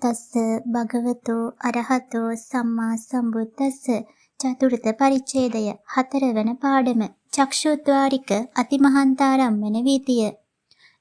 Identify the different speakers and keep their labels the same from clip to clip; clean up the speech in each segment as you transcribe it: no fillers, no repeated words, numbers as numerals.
Speaker 1: තස්ස භගවතෝ අරහතෝ සම්මා සම්බුද්දස්ස. චතුර්ථ පරිච්ඡේදය හතරවන පාඩම චක්ෂුද්වාරික අතිමහන්තාරම්මන වීතිය.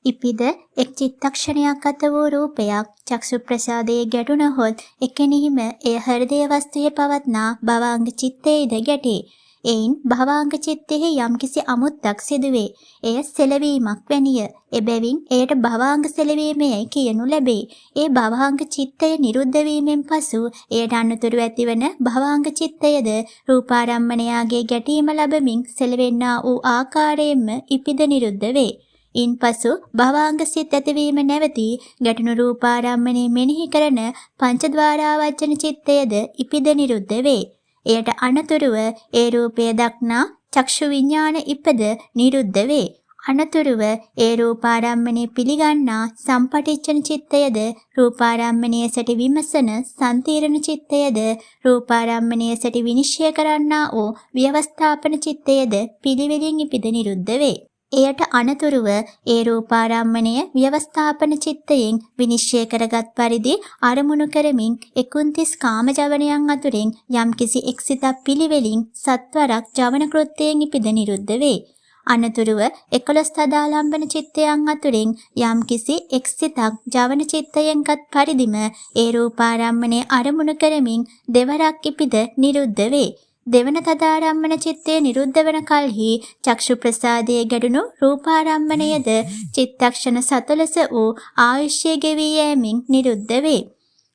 Speaker 1: ඉපිද එක් චිත්තක්ෂණයක් ගත වූ රූපයක් චක්ෂු ප්‍රසාදයේ ගැටුණහොත් එකෙනිහිම එය හෘදය වස්තුවේ පවත්නා භවාංග චිත්තයේද ගැටේ. එයින් භවාංග චිත්තෙහි යම්කිසි අමුත්තක් සිදුවේ. එය සෙලවීමක් වැනිය. එබැවින් එයට භවාංග සෙලවීමයයි කියනු ලැබේ. ඒ භවාංග චිත්තය නිරුද්ධ වීමෙන් පසු එයට අනුතුරු ඇතිවන භවාංග චිත්තයද රූපාරම්මණයාගේ ගැටීම ලැබමින් සෙලවෙන්නා වූ ආකාරයෙන්ම ඉපිද නිරුද්ධ වේ. ඉන්පසු භවාංග සිත් ඇතිවීම නැවතී ගැටුණු රූපාරම්මණය මෙනෙහි කරන පංචද්වාරාවජ්ජන චිත්තයද ඉපිද නිරුද්ධ වේ. එයට අනතුරුව ඒ රූපය දක්නා චක්ෂු විඥාන ඉපද නිරුද්ධ වේ. අනතුරුව ඒ රූපාරම්මණය පිළිගන්නා සම්පටිච්ඡන චිත්තයද රූපාරම්මණය සැටි විමසන සම්තීරණ චිත්තයද රූපාරම්මණය සැටි විනිශ්චය කරන්නා වූ ව්‍යවස්ථාපන චිත්තයද පිළිවෙලින් ඉපිද නිරුද්ධ වේ. එයට අනතුරුව ඒ රූපාරම්මණය ව්‍යවස්ථාපන චිත්තයෙන් විනිශ්චය කරගත් පරිදි අරමුණු කරමින් එකුන්තිස් කාම ජවනයන් අතුරින් යම්කිසි එක් සිතක් පිළිවෙලින් සත්වරක් ජවන කෘත්‍යයෙන් ඉපිද නිරුද්ධ වේ. අනතුරුව 11 තදාලම්බන චිත්තයන් අතුරින් යම්කිසි එක් සිතක් ජවන චිත්තයෙන් ගත් පරිදිම ඒ රූපාරම්මණය අරමුණු කරමින් දෙවරක් ඉපිද නිරුද්ධ වේ. දෙවන තදාරම්මන චිත්තය නිරුද්ධ වන කල්හි චක්ෂු ප්‍රසාදයේ ගැඩුණු රූපාරම්මණයද චිත්තක්ෂණ 14 වූ ආයුෂ්‍ය ගෙවී යෑමෙන් නිරුද්ධ වේ.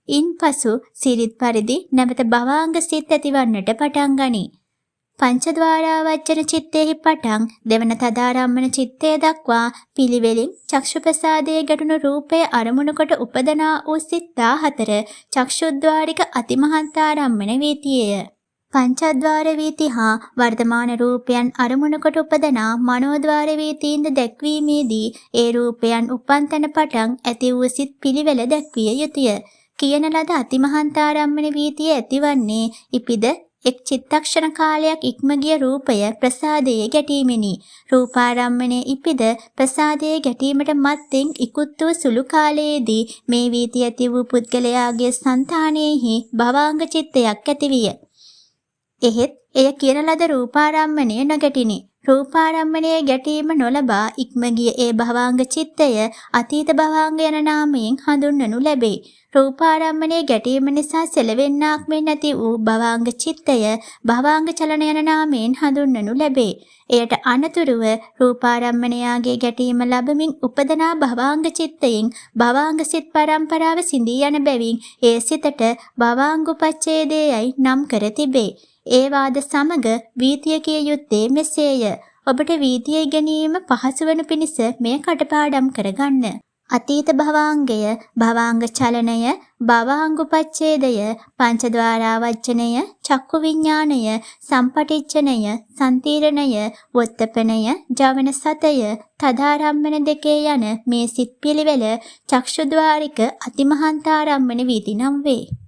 Speaker 1: ඉන්පසු සිරිත් පරිදි නැවත භවාංග සිත් ඇතිවන්නට පටන් ගනී. පංචද්වාරාවජ්ජන චිත්තයෙහි පටන් දෙවන තදාරම්මන චිත්තය දක්වා පිළිවෙලින් චක්ෂු ප්‍රසාදයේ ගැටුණු රූපය අරමුණු කොට උපදනා වූ සිත් 14 චක්ෂුද්වාරික අතිමහන්තාරම්මන වීතියය. පංචද්වාර වීති හා වර්තමාන රූපයන් අරමුණු කොට උපදනා මනෝද්වාර වීතීන්ද දැක්වීමේදී ඒ රූපයන් උපන් තැන පටන් ඇති වූ සිත් පිළිවෙල දැක්විය යුතුය. කියන ලද අතිමහන්තාරම්මන වීතිය ඇතිවන්නේ ඉපිද එක් චිත්තක්ෂණ කාලයක් ඉක්ම ගිය රූපය ප්‍රසාදයේ ගැටීමෙනි. රූපාරම්මණය ඉපිද ප්‍රසාදයේ ගැටීමට මත්තෙන් ඉක්ුත් වූ සුළු කාලයේදී මේ වීති ඇති වූ පුද්ගලයාගේ సంతානෙහි භවාංග චිත්තයක් ඇතිවිය. එහෙත් එය කියන ලද රූපාරම්මණය නොගැටිනි. රූපාරම්මණයේ ගැටීම නොලබා ඉක්ම ගිය ඒ භවාංග චිත්තය අතීත භවාංග යන නාමයෙන් හඳුන්වනු ලැබේ. රූපාරම්මණයේ ගැටීම නිසා සෙලවෙන්නාක් මෙන් ඇති වූ භවාංග චිත්තය භවාංග චලන යන නාමයෙන් හඳුන්වනු ලැබේ. එයට අනතුරුව රූපාරම්මණයාගේ ගැටීම ලැබමින් උපදනා භවාංග චිත්තයෙන් භවාංග සිත් පරම්පරාව සිඳී යන බැවින් ඒ සිතට භවාංගුපච්ඡේදයයි නම් කර තිබේ. ඒ වාද සමග වීතිය කිය යුත්තේ මෙසේය. ඔබට වීතිය ඉගෙනීම පහසු වනු පිණිස මෙය කටපාඩම් කරගන්න. අතීත භවාංගය, භවාංග චලනය, භවාංගුපච්ඡේදය, පංචද්වාරාවජ්ජනය, චක්කු විඥානය, සම්පටිච්ඡනය, සම්තීරණය, වොත්තපනය, ජවන සතය, තදාරම්මන දෙකේ යන මේ සිත් පිළිවෙල චක්ෂුද්වාරික අතිමහන්තාරම්මන වීති නම් වේ.